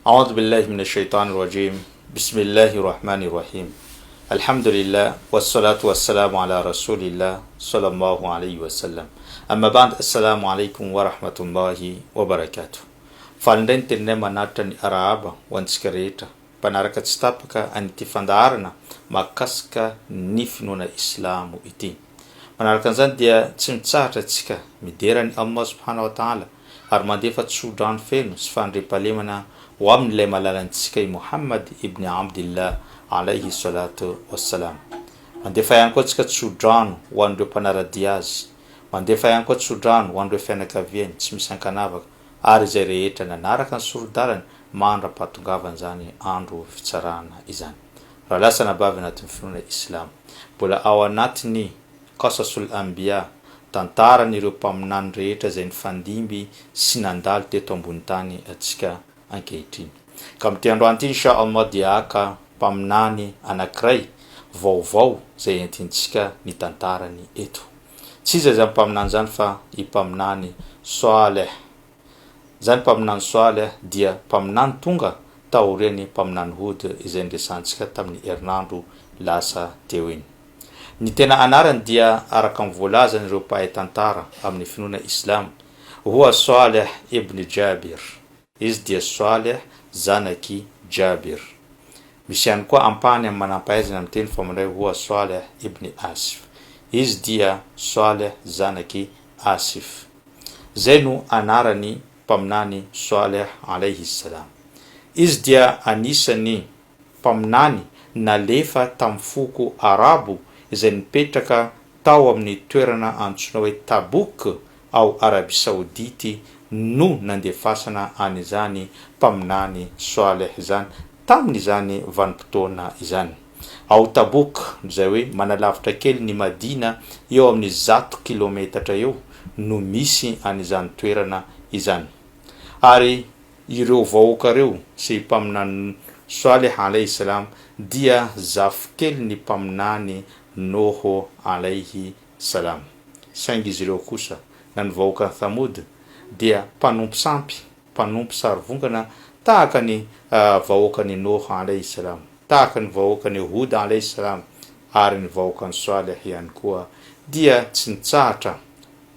Aoudhu billahi mina shaitanir rajim Bismillahir rahmanir rahim Alhamdulillah Wassalatu wassalamu ala rasulillah Sallallahu alayhi wa sallam Amma ba'd Assalamu alaikum wa rahmatullahi wa barakatuh Faly indray ny teninay manatitra ny arahaba ho antsika rehetra mpanaraka tsy tapaka an'ity fandaharana mahakasika ny finoana islamo ity. Manaraka an'izany dia tsy mitsahatra isika midera an'i Allah subhanahu wa ta'ala ary mandefa tso-drano feno sy fandriampahalemana ho amin'ilay malalantsika i Mohammad ibn Abdillah alaihi salatu wassalam. Mandefa ihany koa antsika tso-drano ho an'ireo mpanara-dia azy, mandefa ihany koa tso-drano ho an'ireo fianakaviany tsy misy ankanavaka ary izay rehetra nanaraka ny sori-dalany mandra-pahatongavan'izany andro fitsarana izany. Rahalahy sy anabavy anatin'ny finoana islamo, mbola ao anatin'ny Qasasul Anbiya, tantaran'ireo mpaminany rehetra izay nifandimby sy nandalo teto ambony tany antsika ankehitriny. Ka amin'ity androany ity Insha Allah dia haka mpaminany anankiray vaovao izay entintsika ny tantarany eto. Tsy iza izany mpaminany izany fa i mpaminany Swaleh. Izany mpaminany Swaleh dia mpaminany tonga taorian'ny mpaminany Hud izay niresahantsika tamin'ny herinandro lasa teo iny. Ny tena anarany dia araka ny voalazan'ireo mpahay tantara amin'ny finoana islamo, Huwa Swaleh ibn Jabir, izy dia Swaleh zanak'i Jabir. Misy ihany koa ampahany amin'ny manampahaizana miteny fa manao hoe Huwa Swaleh ibn Asif, izy dia Swaleh zanak'i Asif. Izay no anaran'ny Mpaminany Swaleh alaihi salam. Izy dia anisan'ny. mpaminany nalefa tamin'ny foko arabo izay nipetraka tao amin'ny toerana antsoina hoe Tabouk ao Arabie Saoudite no nandefasana an'izany mpaminany Swaleh izany tamin'izany vanim-potoana izany. Ao Tabouk, izay hoe manalavitra kely ny Madina eo amin'ny 100 kilometatra eo no misy an'izany toerana izany. Ary Ireo vahoaka ireo sy Mpaminany Swaleh alaihi salam dia zafikelin'ny Mpaminany Noho alaihi salam. Saingy izy ireo kosa, na ny vahoakan'i Thamoud, dia mpanompo sampy, mpanompo sarivongana tahaka ny vahoakan'i Noho alaihi salam, tahaka ny vahoakan'i Houd alaihi salam, ary ny vahoakan'i Swaleh ihany koa dia tsy nitsahatra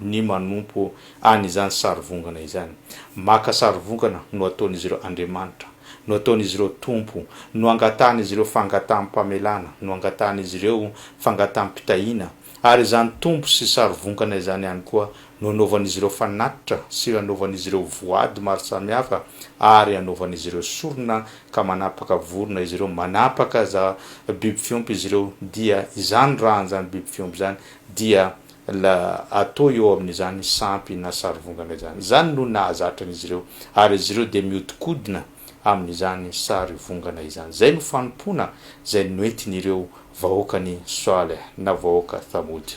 ny manompo an'izany sarivongana izany. Maka sarivongana no ataon'izy ireo Andriamanitra, no ataon'izy ireo Tompo, no angatahan'izy ireo fangataham-pamelana, no angatahan'izy ireo fangataham-pitahiana, ary izany Tompo sy sarivongana izany ihany koa no anaovan'izy ireo fanatitra sy anaovan'izy ireo voady maro samihafa ary anaovan'izy ireo sorona ka manapaka vorona izy ireo, manapaka za biby fiompy izy ireo, dia izany ràn'izany biby fiompy izany dia La atao eo amin'izany sampy na sarivongana izany. Izany no nahazatra an'izy ireo, ary izy ireo dia mihodinkodina amin'izany sarivongana izany. Izay no fanompoana izay noentin'ireo vahoakan'i Swaleh na vahoaka Thamud.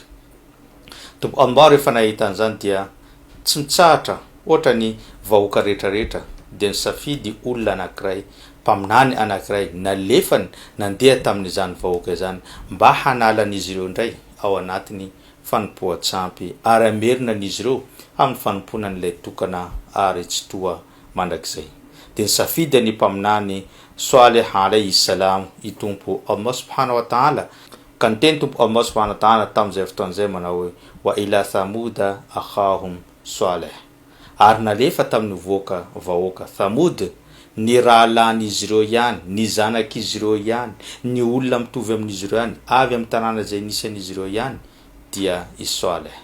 Tompo Allah rehefa nahita an'izany dia tsy mitsahatra ohatra ny vahoaka rehetra rehetra dia nisafidy olona anankiray, mpaminany anankiray nalefany nandeha tamin'izany vahoaka izany mba hanala an'izy ireo indray ao anatin'ny fanompoan-tsampy ary hamerina an'izy ireo amin'ny fanompoana an'ilay Tokana ary Tsitoha mandrakizay. Dia nisafidy an'i Mpaminany Swaleh alaihi salam i Tompo Allah subhanahu wa ta'ala, ka niteny Tompo Allah subhanahu wa ta'ala tamin'izay fotoana izay manao hoe, Wa ila thamouda akhahum Swaleh. Ary nalefa tamin'ny voaka vahoaka Thamoud ny rahalahin'izy ireo ihany, ny zanak'izy ireo ihany, ny olona mitovy amin'izy ireo ihany, avy amin'ny tanàna izay nisy an'izy ireo ihany, dia i Swaleh.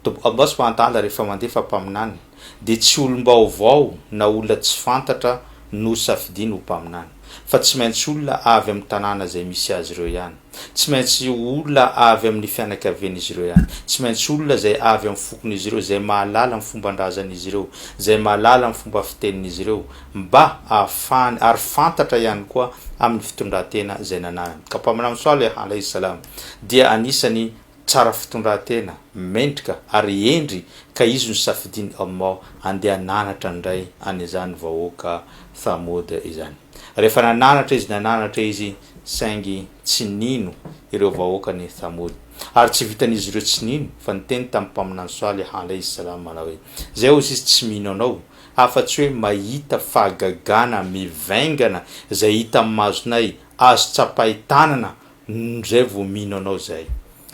Tompo Allah subhanahu wa ta'ala rehefa mandefa mpaminany dia tsy olom-baovao na olona tsy fantatra no safidiany ho mpaminany, fa tsy maintsy olona avy amin'ny tanàna izay misy azy ireo ihany. Tsy maintsy olona avy amin'ny fianakavian'izy ireo ihany. Tsy maintsy olona izay avy amin'ny fokon'izy ireo, izay mahalala ny fomban-drazan'izy ireo, izay mahalala ny fomba fitenin'izy ireo, mba ahafahany, ary fantatra ihany koa amin'ny fitondran-tena izay nananany. Ka Mpaminany Swaleh, alaihi salam, dia anisan'ny tsara fitondran-tena, mendrika ary hendry ka izy no safidian'i Allah andeha hananatra indray an'izany vahoaka Thamud izany. Rehefa nananatra izy nananatra izy saingy tsy nino ireo vahoakan'i Thamud. Ary tsy vitan'izy ireo tsy nino fa niteny tamin'ny Mpaminany Swalih alaihi salam manao hoe, Izay hozy izy tsy mino anao. afa-tsy hoe mahita fahagagana mivaingana izay hita amin'ny masonay, azo tsapain-tanana, izay vao mino anao izahay.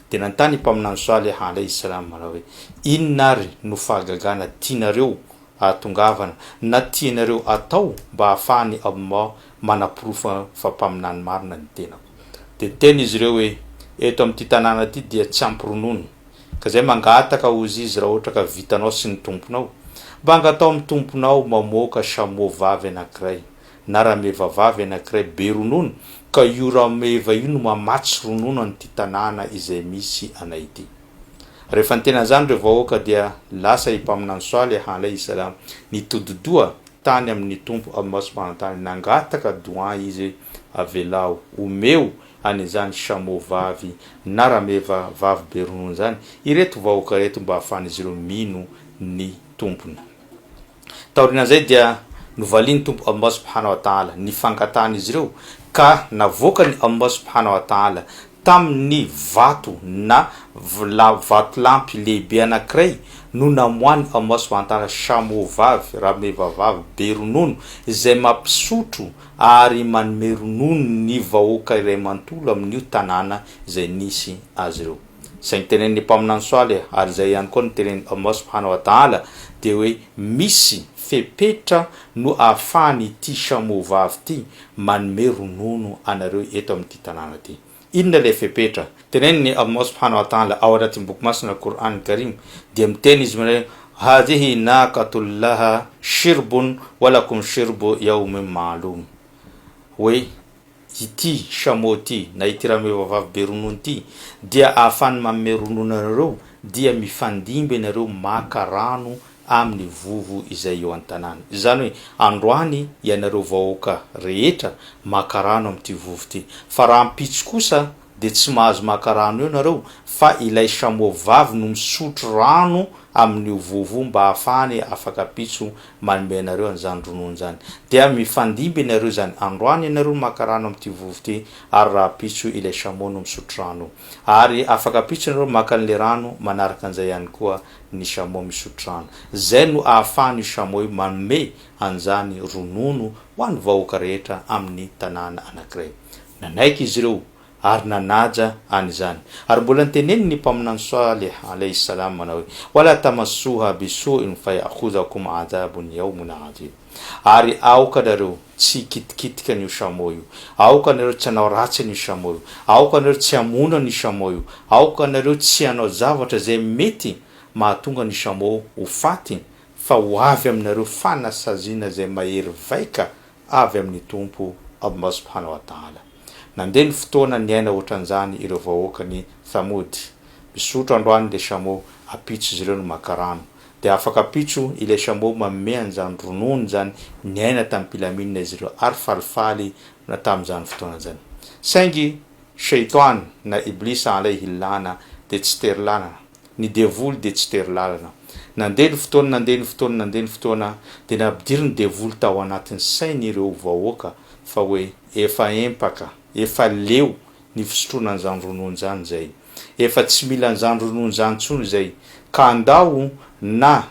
Dia nanontany i Mpaminany Swaleh alaihi salam manao hoe, Inona ary no fahagagana tianareo ahatongavana na tianareo atao mba hahafahan'i Allah manaporofa fa mpaminany marina ny tenako? Dia niteny izy ireo hoe, Eto amin'ity tanàna ity dia tsy ampy ronono, ka izay mangataka hozy izy raha ohatra ka vitanao sy ny Tomponao, mba angatao amin'ny Tomponao mamoaka chameau vavy anankiray na rameva vavy anankiray be ronono, ka io rameva io no mamatsy ronono an'ity tanàna izay misy anay ity. Rehefa niteny an'izany ireo vahoaka dia lasa i Mpaminany Swaleh alaihi salam nitodi-doha tany amin'ny Tompo Allah subhanahu wa ta'ala nangataka doua izy hoe, avelao, omeo an'izany chameau vavy na rameva vavy be ronono izany ireto vahoaka ireto mba hahafahan'izy ireo mino ny Tompony. Taorian'izay dia novalian'ny Tompo Allah subhanahu wa ta'ala ny fangatahan'izy ireo ka navoakan'i Allah subhanahu wa ta'ala tamin'ny vato na vatolampy lehibe anankiray no namoahan'i Allah subhanahu wa ta'ala chameau vavy, rameva vavy be ronono izay mampisotro ary manome ronono ny vahoaka iray manontolo amin'io tanàna izay nisy azy ireo. Saingy tenenin'ny Mpaminany Swaleh, ary izay ihany koa no tenenin'i Allah subhanahu wa ta'ala, dia hoe misy fepetra no ahafahan'ity chameau vavy ity manome ronono anareo eto amin'ity tanàna ity. Inona ilay fepetra? Tenenin'i Allah subhanahu wa ta'ala ao anatin'ny boky masina Al-Qur'an Al-Karim, dia miteny izy manao hoe, Hadhihi naqatul laha shirbun wa lakum shirbu yawmin ma'lum. Hoe, Ity chameau ity na ity rameva vavy be ronono ity dia ahafahany manome ronono anareo dia mifandimby ianareo maka rano amin'ny vovo izay eo an-tanàna. Izany hoe androany ianareo vahoaka rehetra maka rano amin'ity vovo ity fa rahampitso kosa dia tsy mahazo maka rano eo nareo fa ilay chameau vavy no misotro rano amin'io vovo io mba ahafahany afak'ampitso manome anareo an'izany ronono izany. Dia mifandimby ianareo izany, androany ianareo no maka rano amin'ity vovo ity ary rahampitso ilay chameau no misotro rano. Ary afak'ampitso ianareo maka an'ilay rano, manaraka an'izay ihany koa ny chameau misotro rano. Izay no ahafahan'io chameau io manome an'izany ronono ho an'ny vahoaka rehetra amin'ny tanàna anankiray. Nanaiky izy ireo ary nanaja an'izany. Ary mbola noteneniny ny Mpaminany Swalih alaihi salam manao hoe, Wala tamassuha bisu'in faya'khudhakum adhabun yawmun adhim. Ary aoka nareo tsy hikitikitika an'io chameau io. Aoka nareo tsy hanao ratsy an'io chameau io. Aoka nareo tsy hamono an'io chameau io. Aoka nareo tsy hanao zavatra izay mety mahatonga ny chameau ho faty fa ho avy aminareo fanasaziana izay mahery vaika avy amin'ny Tompo Allah subhanahu wa ta'ala. Nandeha ny fotoana niaina ohatran'izany ireo vahoakan'i Thamud. Misotro androany ilay chameau, ampitso izy ireo no maka rano. Dia afaka ampitso ilay chameau manome an'izany ronono izany, niaina tamim-pilaminana izy ireo ary falifaly na tamin'izany fotoana izany. Saingy Shaytan na Iblis alayhi lana dia tsy tery lalana. Ny devoly dia tsy tery lalana. Nandeha ny fotoana, nandeha ny fotoana, nandeha ny fotoana, dia nampidirin'ny devoly tao anatin'ny sain'ireo vahoaka fa hoe efa empaka, efa leo ny fisotroana an'izany ronono izany izay. Efa tsy mila an'izany ronono izany intsony izay, ka andao na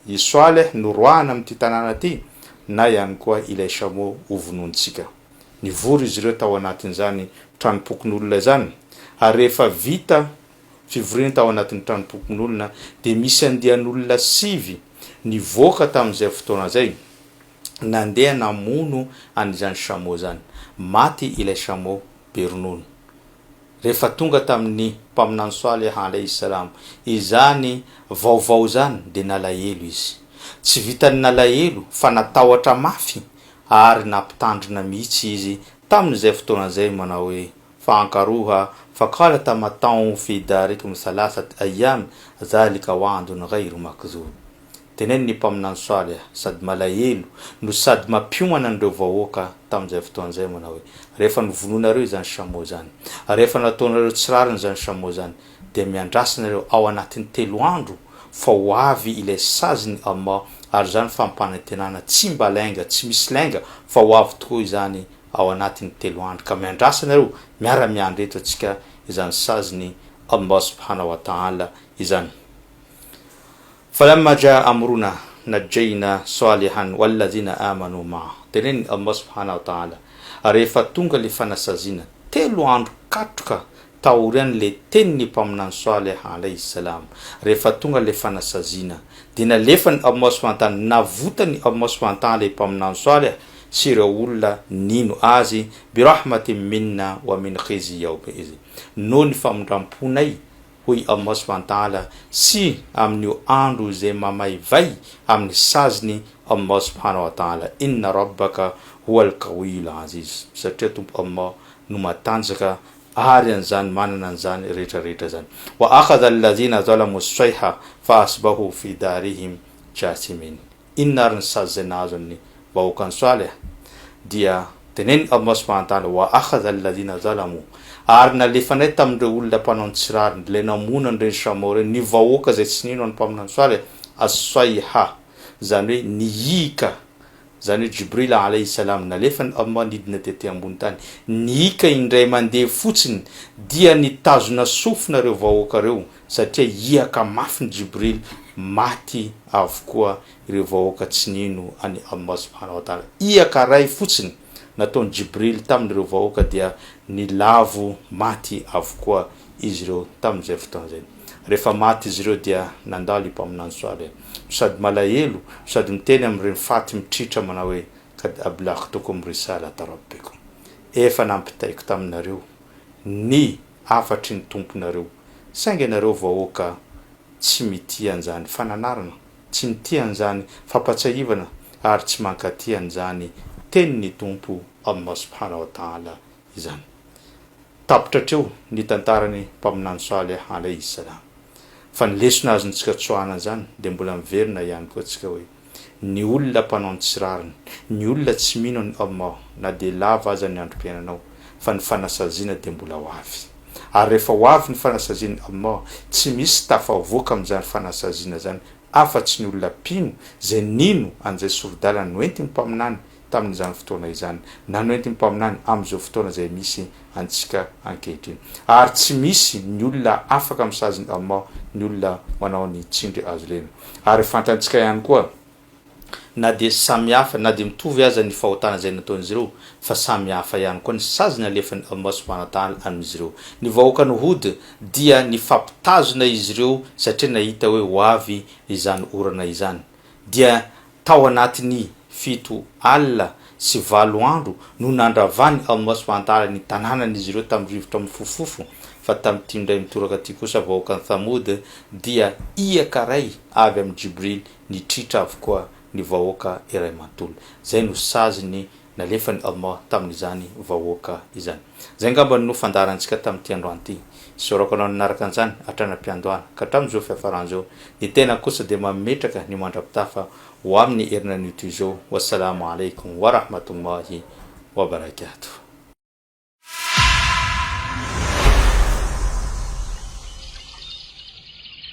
i Swaleh no roahana amin'ity tanàna ity, na ihany koa ilay chameau ho vonointsika. Nivory izy ireo tao anatin'izany tranom-pokonolona izany, ary rehefa vita fivoriana tao anatin'ny tranom-pokonolona dia misy andian'olona sivy nivoaka tamin'izay fotoana izay nandeha namono an'izany chameau izany. Maty ilay chameau be ronono. Rehefa tonga tamin'ny Mpaminany Swaleh alaihi salam izany vaovao izany dia nalahelo izy. Tsy vitan'ny nalahelo fa natahotra mafy ary nampitandrina mihitsy izy tamin'izay fotoana izay manao hoe, Fa-ankaroha, faqala tamatta'u fi darikum thalathat ayyam, dhalika wa'dun ghayru makdhub. Teneno ny Mpaminany Swaleh, sady malahelo no sady mampiomana an'ireo vahoaka tamin'izay fotoana izay manao hoe, Rehefa novonoinareo izany chameau izany, rehefa nataonareo tsy rariny izany chameau izany, dia miandrasa nareo ao anatin'ny telo andro fa ho avy ilay sazin'i Allah, ary izany fampanantenana tsy mba lainga, tsy misy lainga fa ho avy tokoa izany ao anatin'ny telo andro ka miandrasa nareo miara miandry eto antsika izany sazin'i Allah subhanahu wa ta'ala izany. Falamma jaa amruna, najjayna Salihan walladhina amanu ma'ah. Tenenin'i Allah subhanahu wa ta'ala, rehefa tonga ilay fanasaziana, telo andro katroka taorian'ilay tenin'ny Mpaminany Salih alayhi salam, rehefa tonga ilay fanasaziana, dia nalefan'i Allah subhanahu wa ta'ala, navotan'i Allah subhanahu wa ta'ala i Mpaminany Salih sy ireo olona nino azy, bi rahmatin minna wa min khizyi yawmi'idhin, noho ny famindram-ponay hoy Allah subhanahu wa ta'ala, sy amin'io andro izay mamaivay amin'ny saziny Allah subhanahu wa ta'ala, Inna Rabbaka huwal qawiyyul aziz, satria Tompo Allah no matanjaka ary an'izany manana an'izany rehetra rehetra izany. Wa akhadha alladhina zalamu as-sayha fa asbahu fi darihim jathimin. Inona ary ny sazy izay nahazo ny vahoakan'i Swaleh? Dia tenenin'i Allah subhanahu wa ta'ala, Wa akhadha alladhina zalamu, ary nalefanay tamin'ireo olona mpanao ny tsy rariny, ilay namono an'ireny chameau ireny, ny vahoaka izay tsy nino an'ny Mpaminany Swaleh, as-sayha, izany hoe nihiaka, izany hoe Jibril alayhi salam, nalefan'i Allah nidina tety ambony tany, nihiaka indray mandeha fotsiny, dia nitazona sofina ireo vahoaka ireo, satria hiaka mafy ny Jibril, maty avokoa ireo vahoaka tsy nino an'i Allah subhanahu wa ta'ala. Hiaka iray fotsiny nataon'i Jibril tamin'ireo vahoaka dia nilavo maty avokoa izy ireo tamin'izay fotoana izay. Rehefa maty izy ireo dia nandalo i Mpaminany Swaleh sady malahelo sady miteny amin'ireny faty mitritra manao hoe, Qad ablaghtukum risalata Rabbikum, efa nampitaiko taminareo ny hafatry ny Tomponareo, saingy ianareo vahoaka tsy mitia an'izany fananarana, tsy mitia an'izany fampatsiahivana ary tsy mankatia an'izany tenin'ny Tompo Allah subhanahu wa ta'ala izany. Tapitra hatreo ny tantaran'ny Mpaminany Saleh alayhi salam. Fa ny lesona azontsika tsoahana an'izany dia mbola miverina ihany koa tsika hoe, Ny olona mpanao ny tsy rariny, ny olona tsy mino an'i Allah, na dia lava aza ny androm-piainanao, fa ny fanasaziana dia mbola ho avy. Ary rehefa ho avy ny fanasazian'i Allah, tsy misy tafavoaka amin'izany fanasaziana izany afa-tsy ny olona mpino izay nino an'izay sori-dalana noentin'ny Mpaminany tamin'izany fotoana izany, na noentin'ny Mpaminany amin'izao fotoana izay misy antsika ankehitriny. Ary tsy misy ny olona afaka misazy ny Allah ny olona manao ny tsindry azo lena. Ary fantantsika ihany koa, na dia samy hafa, na dia mitovy aza ny fahotana izay nataon'izy ireo, fa samy hafa ihany koa ny sazy nalefan'i Allah subhanahu wa ta'ala amin'izy ireo. Ny vahoakan'i Hud dia nifampitazona izy ireo satria nahita hoe ho avy izany orana izany. Dia Tao anatin'ny fito alina sy valo andro no nandravan'i Allah subhanahu wa ta'ala ny tanànan'izy ireo tamin'ny rivotra mifofofofo, fa tamin'ity indray mitoraka ity kosa vahoakan'i Thamud dia hiaka iray avy amin'i Jibril nitritra avokoa ny vahoaka iray manontolo. Izay no saziny nalefan'i Allah tamin'izany vahoaka izany. Izay angamba no fandaharantsika tamin'ity androany ity. Isaorako anao nanaraka an'izany hatrany am-piandohana ka hatramin'izao fiafarana izao. Ny tenako kosa dia mametraka ny mandra-pitafa ho amin'ny herinanio toy izao. Wassalamo alaikum wa rahmatullahi wa barakatuh.